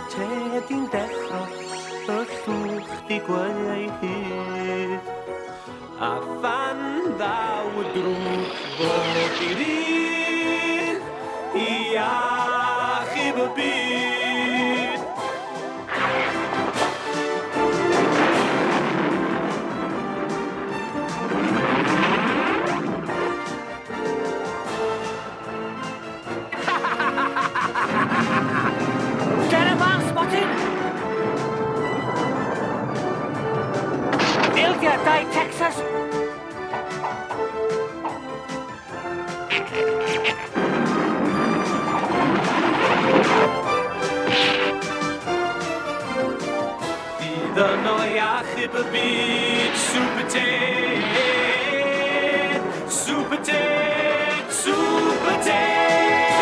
Tedi'n deffro, y llwch di gweu ei hyd. A phan ddaw y drwg fod i'r un i achub y byd. Dere mas, Smotyn! Ildiadau Texas! Bydd yno i achub y byd, Super Ted! Super Ted! Super Ted!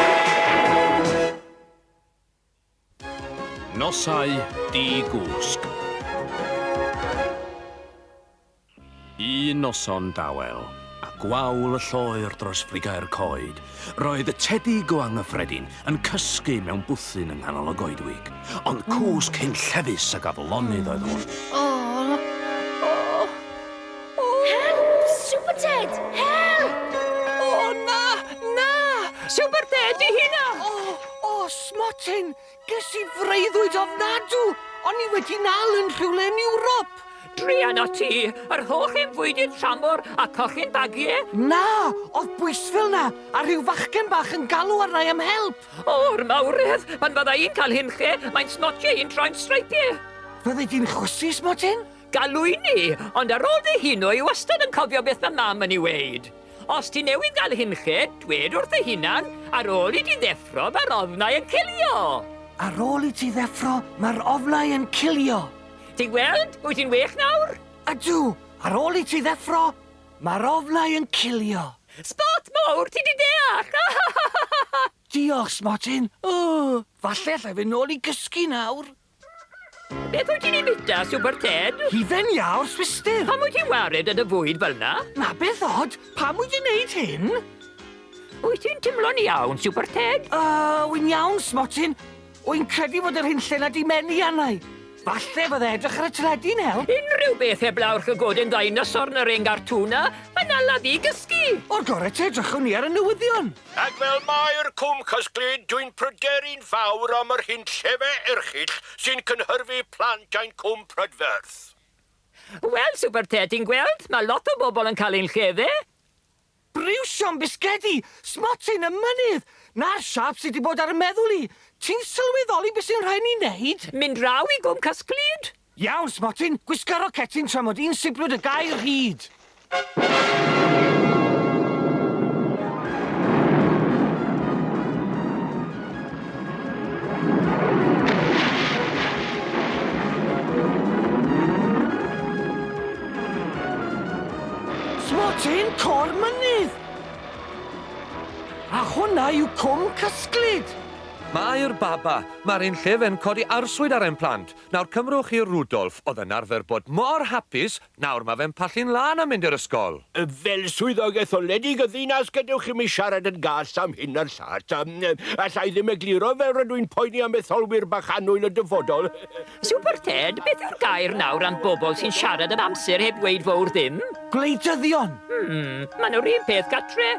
Nosau di-gwsg. Un noson dawel, a gwawl y lloer dros frigau'r coed, roedd y tedi go anghyffredin yn cysgu mewn bwthyn yng nghanol y goedwig. Ond cwsg hunllefus ac aflonydd oedd hwn. O! O! O! Help! Super Ted! Help! O, na! Na! Super Ted di hynna! O! O, Smotyn! Ges i freuddwyd ofnadw! O'n i wedi nal yn rhywle yn Ewrop! Druan o ti! Yr holl hen fwydydd tramor a colli'n bagie! Na! O'dd bwystfil 'na, a rhyw fachgen bach yn galw arna i am help! O'r mawredd! Pan fydda i'n cael hunlle, mae'n snotio i'n troi'n streipie! Fyddi di'n chwysu, Smotyn? Galw i ni, ond ar ôl dy huno i wastad yn cofio beth mae mam yn ei weud. Os ti newydd gael hunlle, dwed wrth dy hunan, ar ôl i ti ddeffro, mae'r ofnau yn cilio! Ar ôl i ti ddeffro, mae'r ofnau yn cilio! Ti'n gweld? Wyt ti'n well nawr? Ydw! Ar ôl i ti ddeffro, mae'r ofnau yn cilio! Sbot mowr, ti 'di deall! Diolch, Smotyn! O, falle allai fynd nôl i gysgu nawr. Beth wyt ti'n ei fita, Super Ted? Hufen iâ o'r Swistir. Pam wyt ti'n wared yn y fwyd fel 'na? Na beth od, pam wyt ti'n neud hyn? Wyt ti'n timlo'n iawn, Super Ted? Uh, wy'n iawn, Smotyn. Wy'n credu fod yr hunlle 'na 'di menu arna i. Falle fydde edrych ar y teledu'n help. Unrhyw beth heblaw'r llygoden ddeinosor na'r hen gartŵn 'na, mae'n ala fi gysgu. O'r gore te, edrychwn ni ar y newyddion. Ac fel maer Cwm Cysglyd, dwi'n pryderu'n fawr am yr hunllefe erchyll sy'n cynhyrfu plant ein cwm prydferth. Wel, Super Ted, ti'n gweld, mae lot o bobl yn cael ein llefe. Briwsion bisgedi! Smotyn y mynydd! Na'r siâp sy 'di bod ar 'y meddwl i! Ti'n sylweddoli be' sy'n rhaid ni neud? Mynd draw i Gwm Cysglyd? Iawn, Smotyn, gwisga rocetyn tra mod i'n sibrwd y gair hud! Smotyn Côr Mynydd! A hwnna yw Cwm Cysglyd! Mae'r baba! Mae'r un llefen codi arswyd ar ein plant. Nawr cymrwch chi Rudolf, oedd yn arfer bod mor hapus, nawr mae fe'n pallu'n lân am mynd i'r ysgol. Fel swyddog etholedig y ddinas, gadewch i mi siarad yn gas am hyn a'r llall. Alla i ddim egluro fel rydw i'n poeni am etholwyr bach annwyl y dyfodol. Super Ted, beth yw'r gair nawr am bobl sy'n siarad am amser heb ddweud fawr ddim? Gwleidyddion! Hmm, maen nhw'r un peth gatre.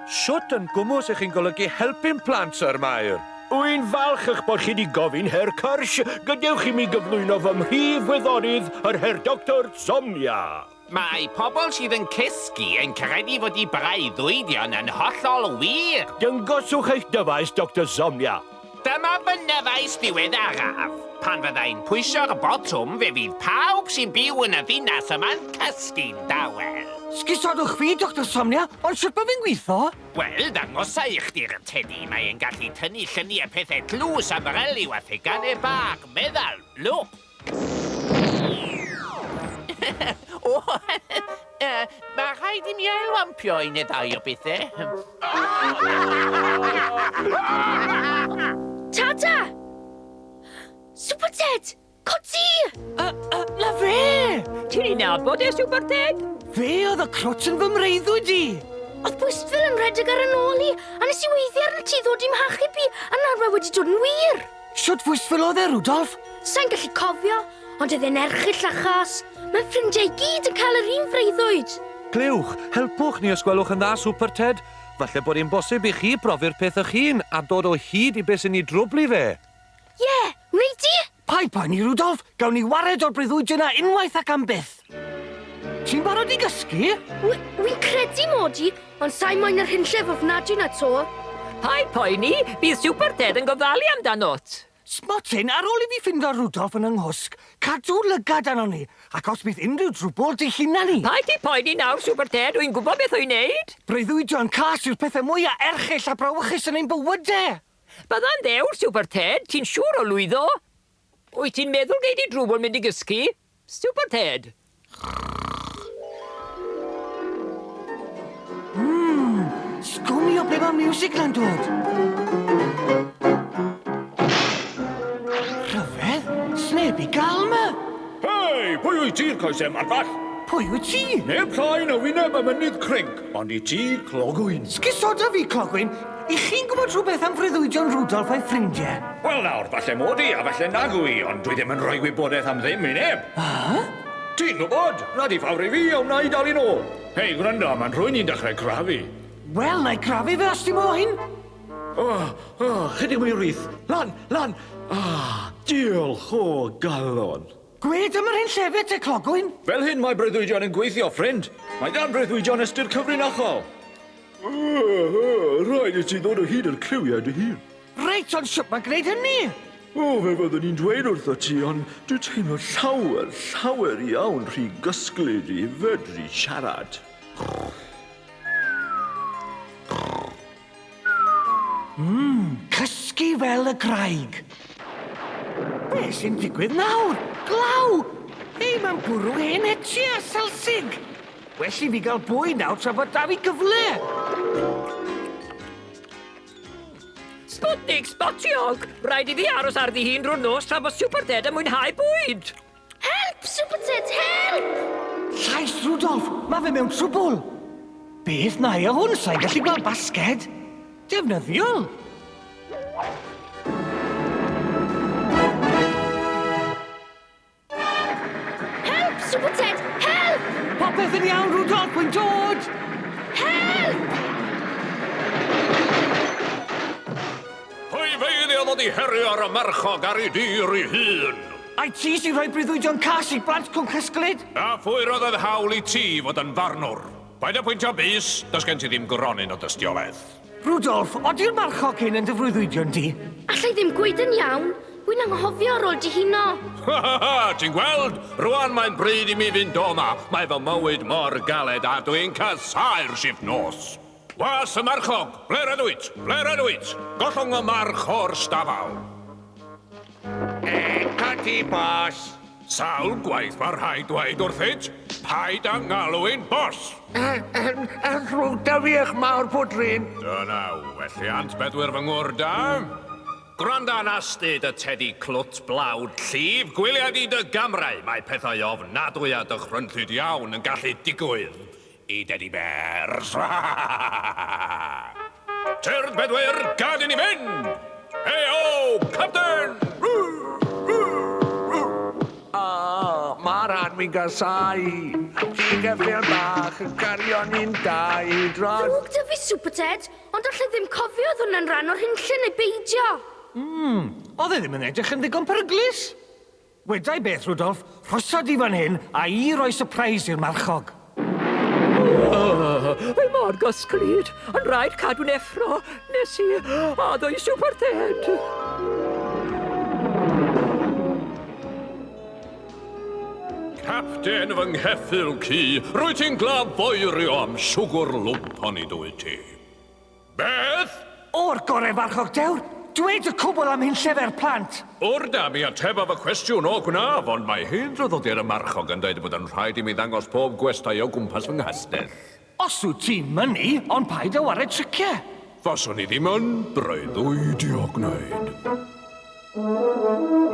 Shwt yn gwmws ych chi'n golygu helpu'n plant, Syr Mair? Wy'n falch eich bod chi 'di gofyn, Herr Kirsch. Gadewch i mi gyflwyno fy mhrif wyddonydd, yr Herr Doctor Somnia. Mae pobl sydd yn cysgu yn credu fod eu breuddwydion yn hollol wir. Dangoswch eich dyfais, Doctor Somnia. Dyma fy nyfais ddiweddaraf. Pan fydda i'n pwyso'r botwm, fe fydd pawb sy'n byw yn y ddinas yma'n cysgu'n dawel. Sgusodwch fi, Doctor Somnia, ond shwt mae fe'n gwitho? Wel, dangosa i chdi'r tedi. Mae e'n gallu tynnu lluniau pethau tlws am relyw a theganau bach meddal. Lwc! O, yy, mae rhaid i mi ailwampio un neu ddau o bethau. Tata! Super Ted! Codi! Na fe! Ti'n ei nabod e, Super Ted? Fe oedd y crwt yn fy mreuddwyd i! Oedd bwystfil yn rhedeg ar yn ôl i, a nes i weiddi arnat ti ddod i'm hachub i, a nawr mae wedi dod yn wir! Shwt fwystfil oedd e, Rudolf? Sai'n gallu cofio, ond oedd e'n erchyll achos mae ffrindiau i gyd yn cael yr un freuddwyd. Glywch, helpwch ni os gwelwch yn dda, Super Ted. Falle bod hi'n bosib i chi brofi'r peth eich hun a dod o hyd i beth sy'n ei drwblu fe. Ie, wnei di? Paid poeni, Rudolf. Gawn ni wared o'r breuddwydion 'na unwaith ac am byth. Ti'n barod i gysgu? Wi'n credu mod i, ond sa'i moyn yr hunllef ofnadwy 'na 'to. Paid poeni, bydd Super Ted yn gofalu amdanot. Smotyn, ar ôl i fi ffindo Rudolf yn 'y nghwsg, cadw lygad arnon ni, ac os bydd unrhyw drwbwl, dihuna ni. Paid di poeni nawr, Super Ted, wy'n gwybod beth wy'n neud. Breuddwydion cas yw'r pethau mwya erchyll a brawychus yn ein bywyde. Bydda'n ddewr, Super Ted, ti'n siŵr o lwyddo. Wyt ti'n meddwl gei di drwbwl mynd i gysgu? Super Ted. Mmm, sgwn i o ble mae'r miwsig na'n dod. Rhyfedd, sneb i gael ma. Hei, pwy wyt ti'r coesau marfach? Pwy wyt ti? Neb llai na wyneb y mynydd crinc, ond i ti, Clogwyn. Sgusoda fi, Clogwyn. I chi'n gwybod rhywbeth am freuddwydion Rudolf a'i ffrindiau? Wel nawr, falle mod i, a falle nag wy, ond dwi ddim yn rhoi gwybodaeth am ddim i neb. A? Ti'n gwybod, na di fawr i fi, a wna i dalu nôl. Hei, gwrando, mae'n rhywun i'n dechrau crafu. Wel, na i crafu fe os ti moyn. O, o, chydig mwy o rith. Lan, lan. Ah, diolch o galon. Gwed am yr hen llefydd te, Clogwyn. Fel hyn mae breuddwydion yn gweithio, ffrind. Mae gan breuddwydion ystyr cyfrinachol. Rhaid i ti ddod o hyd i'r criwiau dy hun. Reit, ond shwt mae gwneud hynny? O, fe fyddwn i'n dweud wrtho ti, ond dwi'n teimlo llawer, llawer iawn rhy gysglyd i fedru siarad. Mmm, cysgu fel y graig. Be sy'n digwydd nawr? Glaw! Ei, mae'n bwrw hen hetia, selsig! Well i fi gael bwyd nawr tra bod 'da fi gyfle! Sputnik sbotiog! Rhaid i fi aros ar ddi-hun drwy'r nos tra bod Super Ted yn mwynhau bwyd! Help! Super Ted, help! Llais Rudolf! Mae fe mewn trwbwl! Beth na i o hwn? Sa i'n gallu gweld basged! Defnyddiol! Help, Super Ted! Help! Popeth yn iawn, Rudolf, wy'n dod! Help! Pwy feiddio ddod i herio'r y marchog ar ei dir ei hun? Ai ti sy'n rhoi breuddwydion cas i blant cwn cysglyd? A phwy roddodd hawl i ti fod yn farnwr? Paid â pwyntio bys, does gen ti ddim gronyn o dystiolaeth. Rudolf, odi'r marchog hyn yn dy freuddwydion di? Alla i ddim gweud yn iawn. Wi'n anghofio ar ôl dihuno. Ha ha ha! Ti'n gweld? Rwan mae'n bryd i mi fynd o 'ma. Mae fy mywyd mor galed a dwi'n casáu'r shifft nos. Was y marchog! Ble rydw it? Ble rydw it? Gollwng y march o'r stafal. Codi bos! Sawl gwaith mae rhaid dweud wrthyt, paid â ngalw i'n bos! Yn ddrwg da fi eich mawr pwdrin. Dyna welliant, bedwyr fy ngwr da. Gwranda'n astud y tedi clwt blawd llif, gwylia di dy gamrau, mae pethau ofnadwy a dychrynllyd iawn yn gallu digwydd i dedi bers. Tyrd, bedwyr, gad i ni fynd! Hei ho, Captain! O, mae rhan fi'n gasau. Ti geffyl bach yn cario ni'n dau dros. Ddrwg 'da fi, Super Ted, ond alla i ddim cofio oedd hwnna'n rhan o'r hunlle neu beidio. Hmm, oedd e ddim yn edrych yn ddigon peryglus. Weda i beth, Rudolf, rhosa di fan hyn a i roi surprise i'r marchog. O, mae mor gysglyd, ond rhaid cadw'n effro nes i addo i Super Ted. Capten fy ngheffyl cu, rwyt ti'n glafoerio am siwgr lwmp onid wyt ti? Beth? O'r gore farchog dewr! Dweud y cwbl am hunllefau'r plant! O'r da, mi atebaf y cwestiwn, o gwnaf, ond mae hen draddodiad y marchog yn dweud bod yn rhaid i mi ddangos pob gwestai o gwmpas fy nghastell. Os wyt ti'n mynnu, ond paid â ware triciau. Faswn i ddim yn breuddwydio gwneud.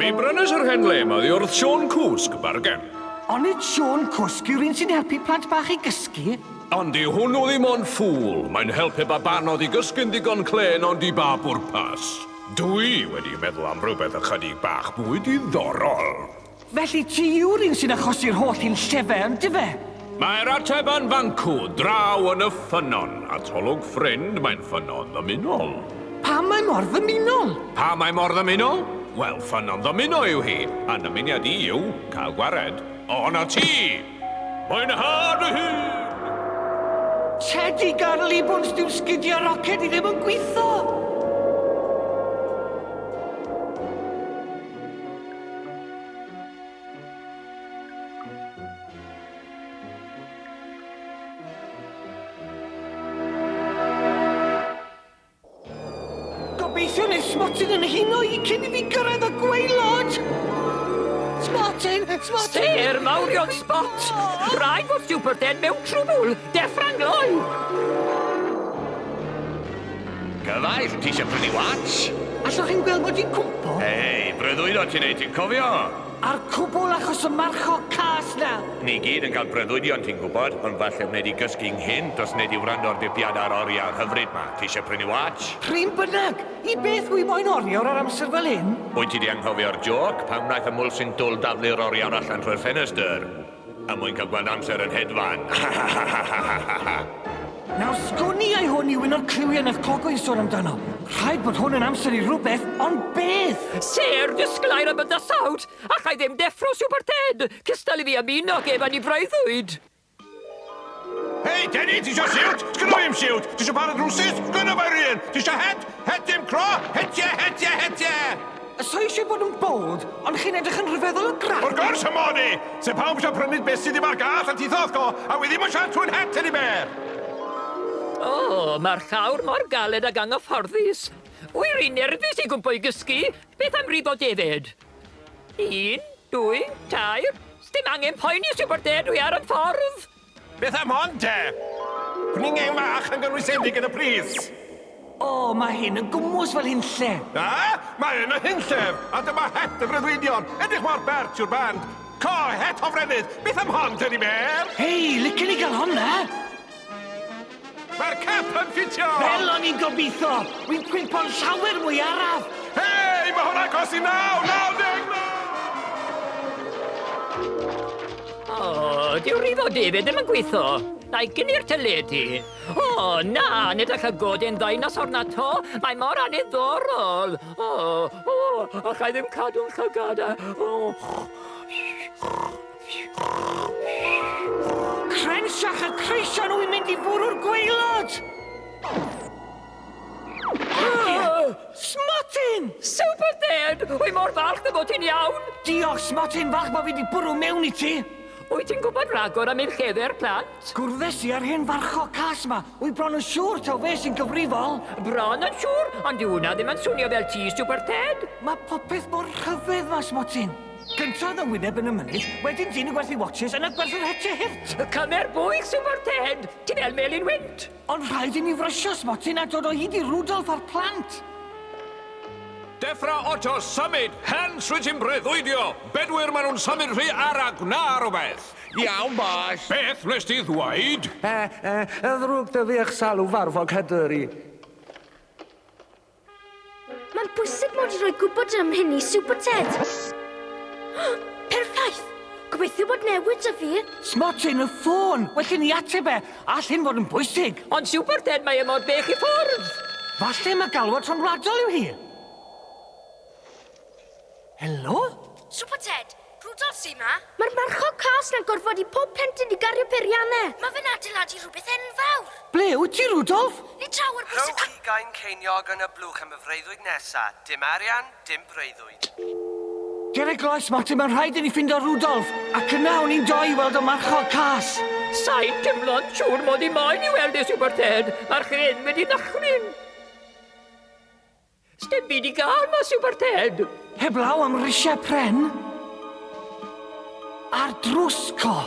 Mi brynes yr hen le 'ma oddi wrth Siôn Cwsg, bargen. Onid Siôn Cwsg yw'r un sy'n helpu plant bach i gysgu? Ond 'di hwnnw ddim ond ffŵl. Mae'n helpu babanod i gysgu'n ddigon clên ond i ba bwrpas? Dwi wedi meddwl am rywbeth ychydig bach mwy diddorol. Felly ti yw'r un sy'n achosi'r holl hunllefe, yndyfe? Mae'r ateb yn fancw, draw yn y ffynnon. Atolwg ffrind, mae'n ffynnon ddymunol. Pam mae mor ddymunol? Pam mae mor ddymunol? Wel, ffynnon ddymuno yw hi, a nymuniad i yw cael gwared ohonot ti! Mwynha dy hun! Tedi gadael i bwns dyw sgidiau roced i ddim yn gwitho! Gobeithio wneith Smotyn yn huno i cyn i fi gyrraedd y gwaelod! Smotyn! Smotyn! Sêr mawrion Spot! Rhaid fod Super Ted mewn trwbwl! Deffra'n gloi! Gyfaill, ti eisiau prynu watch? Allwch chi'n gweld mod i'n cwmpo? Hei, breuddwydo ti'n neud, ti'n cofio? A'r cwbl achos y marchog cas 'na! Ni gyd yn cael breuddwydion, ti'n gwybod, ond falle wnei di gysgu nghynt os wnei di wrando ar dipiad ar oriawr hyfryd 'ma. Ti eisiau prynu watch? P'run bynnag! I beth wy moyn oriawr ar amser fel hyn? Wyt ti 'di anghofio'r jôc? Pam wnaeth y mwlsyn sy'n dwl daflu'r oriawr allan trwy'r ffenestr? Er mwyn cael gweld amser yn hedfan. Ha-ha-ha-ha-ha-ha! Nawr sgwn i ai hwn yw un o'r cliwiau nath Clogwyn sôn amdano. Rhaid bod hwn yn amser i rhywbeth, ond beth? Sêr disglair y bydysawd! Alla i ddim deffro Super Ted! Cystal i fi ymuno ag ef yn ei freuddwyd! Hei, Teddy, ti isio siwt? Sgynno fi'm siwt! Ti isio par o drwsus? Sgynno fi'r un! Ti isio het? Het dim cro! Hetie, hetie, hetie! So eisiau bod yn bold, ond chi'n edrych yn rhyfeddol o grac. Wrth gwrs y mod i! Se pawb eisiau prynu beth sydd ddim ar gael, a titho wrth go, a wi ddim yn siarad trwy'n het, teddy bear! O, mae'r llawr mor galed ag anghyfforddus. Wy rhy nerfus i gwmpo i gysgu. Beth am rifo defed? Un, dwy, tair. Sdim angen poeni, Super Ted, dwi ar y ffordd. Beth am hon te? Cwningen fach yn gynwysedig yn y pris. O, mae hyn yn gwmws fel hunlle. A, mae yn y hunllef, a dyma het y freuddwydion. Edrych mor bert yw'r band. Co, het hofrennydd. Beth am hon, Teddy Bear? Hei, licen i gael honna. Mae'r cap yn ffitio! Fel o'n i'n gobeithio! Wi'n cwympo'n llawer mwy araf! Hei, mae hwnna'n costi 9, 99! O, dyw rifo David ddim yn gweithio. Na i gynnu'r teledu. O, na, nid ych y goden ddeinosor na to. Mae mor anniddorol. O, o, allai ddim cadw'n llygad. O. Crensiach y creision wy'n mynd i fwrw'r gwaelod! Smotyn! Super Ted! Wy mor falch dy fod ti'n iawn! Diolch, Smotyn, falch bod fi wedi bwrw mewn i ti! Wyt ti'n gwybod rhagor am ein lledr plant? Gwrddes i ar hen farchog cas ma. Wy bron yn siŵr taw fe sy'n gyfrifol. Bron yn siŵr, ond dyw hwnna ddim yn swnio fel ti, Super Ted. Mae popeth mor rhyfedd ma, Smotyn. Gynta oedd y wyneb yn y mynydd, wedyn dyn yn gwerthu watches, yna gwerthu'r hetiau hurt. Cymer bwyll, Super Ted! Ti fel melyn wynt! Ond rhaid i ni frysio, Smotyn, a dod o hyd i Rudolf a'r plant. Deffra Otto, symud! Hans, wyt ti'n breuddwydio? Bedwyr, maen nhw'n symud rhy ara, gwna rhywbeth! Iawn, bos. Beth wnes ti ddweud? E, e, y ddrwg dy fi eich salw farfog hydyru. Mae'n bwysig mod i roi gwybod am hyn i Super Ted. Perffaith! Gobeithio bod newid 'da fi. Smotyn, y ffôn! Well i ni ateb e. All hyn fod yn bwysig. Ond Super Ted, mae e mor bell i ffwrdd! Falle mae galwad rhyngwladol yw hi. Helo? Super Ted, Rudolf sy 'ma. Mae'r marchog cas 'na'n gorfodi pob plentyn i gario peiriannau. Mae fe'n adeiladu rhywbeth enfawr. Ble wyt ti, Rudolf? Nid traw ar bwys y Rhowch ugain ceiniog yn y blwch am y freuddwyd nesa. Dim arian, dim breuddwyd. Ger y gloes, Martin, mae'n rhaid i ni ffindo Rudolf. Ac yna o'n i'n doi i weld y marchog cas. Sai'n teimlo'n siŵr mod i moyn i weld e, Super Ted. Mae'r llun wedi nychryn. Sdim byd i gael 'ma, Super Ted. Heblaw am risiau pren. A'r drws co.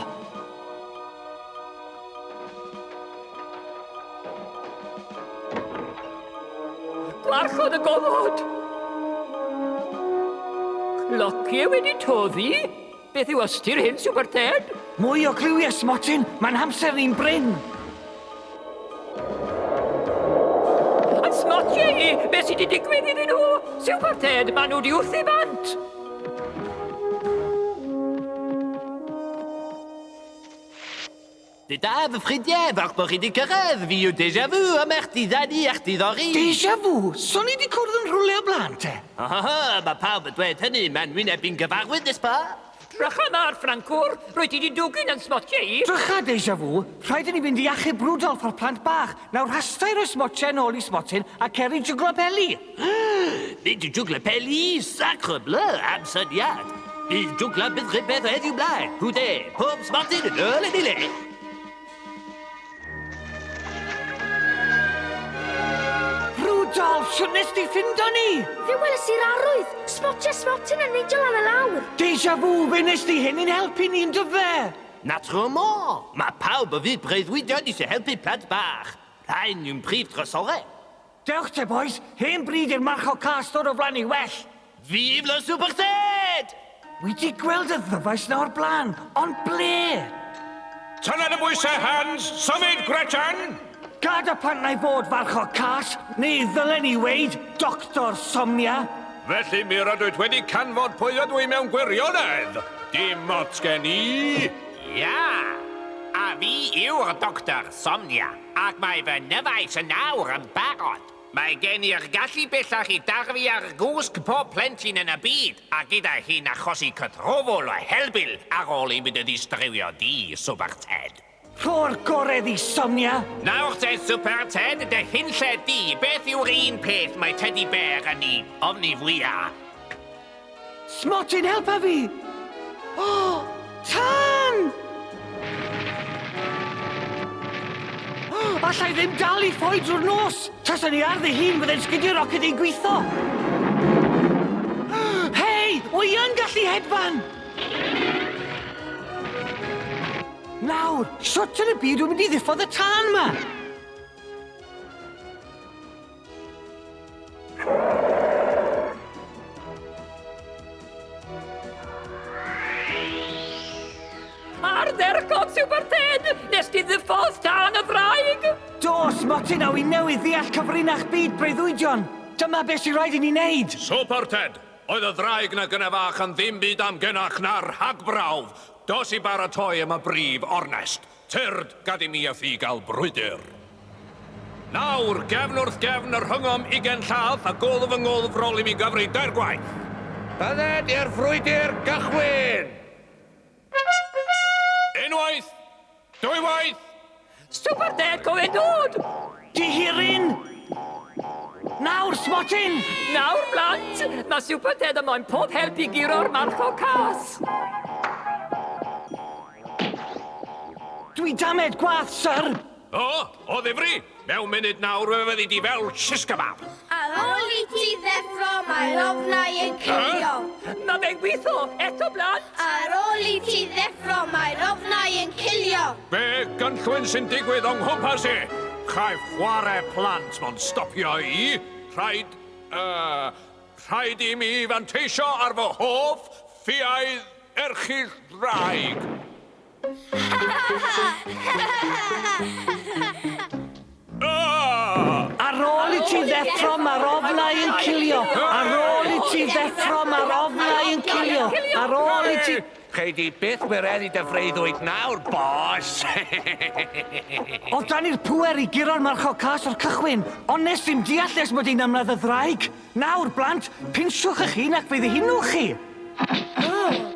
Gwarchod y gofod! Clociau wedi toddi? Beth yw ystyr hyn, Super Ted? Mwy o cliwiau, Smotyn! Mae'n hamser ni'n brin! Yn smotiau i! credu beth sydd wedi digwydd iddyn nhw! Super Ted, maen nhw wedi wrthi bant! Dyda, fy ffrindiau, falch bod chi wedi cyrraedd. Fi yw Deja Vu, am eich diddanu a'ch diddori. Deja Vu? So ni wedi cwrdd yn rhywle o blaen, te? Ohoho, mae pawb yn dweud hynny. Mae'n wyneb i'n gyfarwydd, nes pa? Drycha ma'r Ffrancwr! Rwyt ti 'di dwgyn yn smotiau i! Drycha, Deja Vu! Rhaid i ni fynd i achub Rudolf a'r plant bach. Nawr rhasta i roi smotiau nôl i smotyn a cer i jwglo peli! Mynd i jwglo peli? Sacre bleu, am syniad! Bydd jwglo bydd rhywbeth o heddiw mlaen. Hwde, pob smotyn yn ôl yn ei le! Rudolf, shwt nes di ffindo ni? Fe weles i'r arwydd! Smotia smotyn yn neidio lan a lawr! Deja vu, fe nes di hyn i'n helpu ni yn dyfe? Naturellement! Mae pawb o fyd breuddwydion eisiau helpu plant bach. Rhain yw'n prif drysorau. Dewch te, boys! Hen bryd i'r marchog cas ddod o flaen ei well! Vive le Super Ted! Wi 'di gweld y ddyfais 'na o'r blaen, ond ble? Tynna dy bwysau, Hans! Symud, Gretchen! Gad y plant 'na i fod, farchog cas, neu ddylen i weud, Doctor Somnia! Felly mi rydwyt wedi canfod pwy ydw i mewn gwirionedd! Dim ots gen i! Ia! A fi yw'r Doctor Somnia, ac mae fy nyfais yn awr yn barod. Mae gen i'r gallu bellach i darfu ar gwsg pob plentyn yn y byd, a gyda hyn achosi cythrwfl o helbul ar ôl i mi dy ddistrywio di, Swper Ted. Rho'r goredd i Sonia! Nawr te, Swper Ted, dy hunlle di, beth yw'r un peth mae Teddy Bear yn 'i ofni fwya? Smotyn, helpa fi! O! Tân! Alla i ddim dal i ffoi drwy'r nos! Taswn i ar ddi-hun fydde'n sgidiau roced i'n gwitho! Hei! Wy yn gallu hedfan! Nawr, shwt yn y byd wy'n mynd i ddiffodd y tân 'ma? Ardderchog, Super Ted! Nes di ddiffodd tân y ddraig? Do, Smotyn, a wi newydd ddeall cyfrinach byd breuddwydion. Dyma beth sy'n rhaid i ni wneud. Super Ted! Oedd y ddraig na gynne fach yn ddim byd amgenach na'r rhagbrawf. Dos i baratoi am y brif ornest. Tyrd, gad i mi a thi gael brwydr. Nawr, gefn wrth gefn y rhyngom ugen llath, a gwddf yng ngwddf rôl i mi gyfri dair gwaith. Bydded i'r frwydr gychwyn! Unwaith! Dwywaith! Super Ted, co fe'n dod! Dihiryn! Nawr, Smotyn! Nawr, blant! Mae Super Ted yn moyn pob help i guro'r marchog cas! Dwi damed gwath, syr! O, o ddifri! Mewn munud nawr fe fyddi di fel shish kebab! Ar ôl i ti ddeffro, mae'r ofnau yn cilio. Mae fe'n gwitho! Eto, blant! Ar ôl i ti ddeffro, mae'r ofnau yn cilio. Be gynllwyn sy'n digwydd o'ng nghwmpas i? Chaiff chwarae plant mo'n stopio i. Rhaid, yy, rhaid i mi fanteisio ar fy hoff ffiaidd erchyll ddraig. Ar ôl i ti ddeffro, mae'r ofnau yn cilio. Ar ôl i ti ddeffro, mae'r ofnau yn cilio. Ar ôl i ti... Chei di byth wireddu dy freuddwyd nawr, bos! O'dd 'da ni'r pŵer i guro'r marchog cas o'r cychwyn, ond nes i'm deall nes mod i'n ymladd y ddraig. Nawr, blant, pinsiwch eich hun ac fe ddihunwch chi!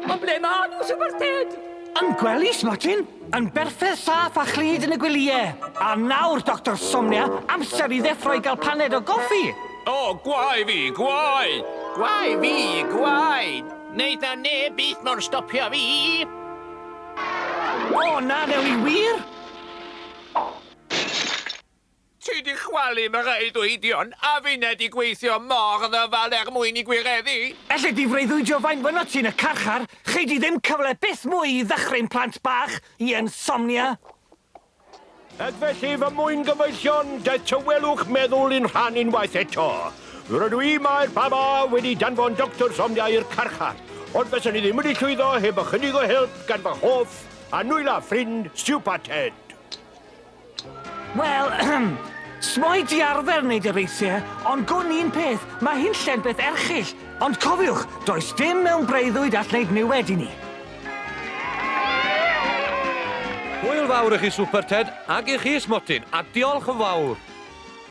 Ond ble ma' nhw, Super Ted? Yn gwely, Smotyn! Yn berffeth saff a chlyd yn y gwelyau. A nawr, Doctor Somnia, amser i ddeffro i gael paned o goffi! O, gwae fi, gwae! Gwae fi, gwae! Wneith 'na neb byth mo'r stopio fi! O, na, newn ni wir! Ti 'di chwalu fy mhreuddwydion, a finne 'di gweithio mor ddyfal er mwyn i gwireddu. Elli di freuddwydio faint fynot ti yn y carchar, chei di ddim cyfle byth mwy i ddychryn plant bach i insomnia. Ac felly, fy mwyn gyfeillion, daeth tawelwch meddwl i'n rhan unwaith eto. Rydw i, Maer Baba, wedi danfon Doctor Somnia i'r carchar, ond faswn i ddim wedi llwyddo heb ychydig o help gan fy hoff a nwyla ffrind, Super Ted. Wel, Smoi di arfer wneud y reithiau, ond gwn un peth, mae hi'n lle'n beth erchyll. Ond cofiwch, does dim mewn breuddwyd all wneud niwed i ni. Hwyl fawr i chi, Super Ted, ag i chi, Smotyn, a diolch yn fawr.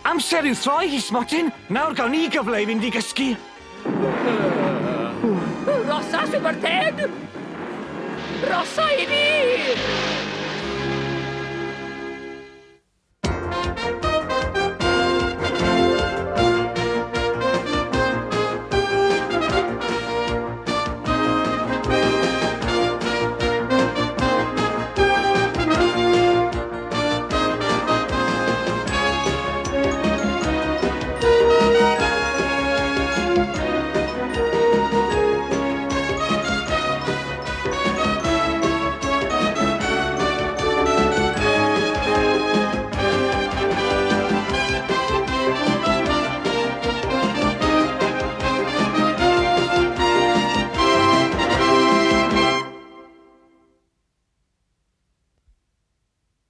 Amser i'w throi hi, Smotyn. Nawr gawn ni gyfle i fynd i gysgu. Rosa, Super Ted! Rosa i fi!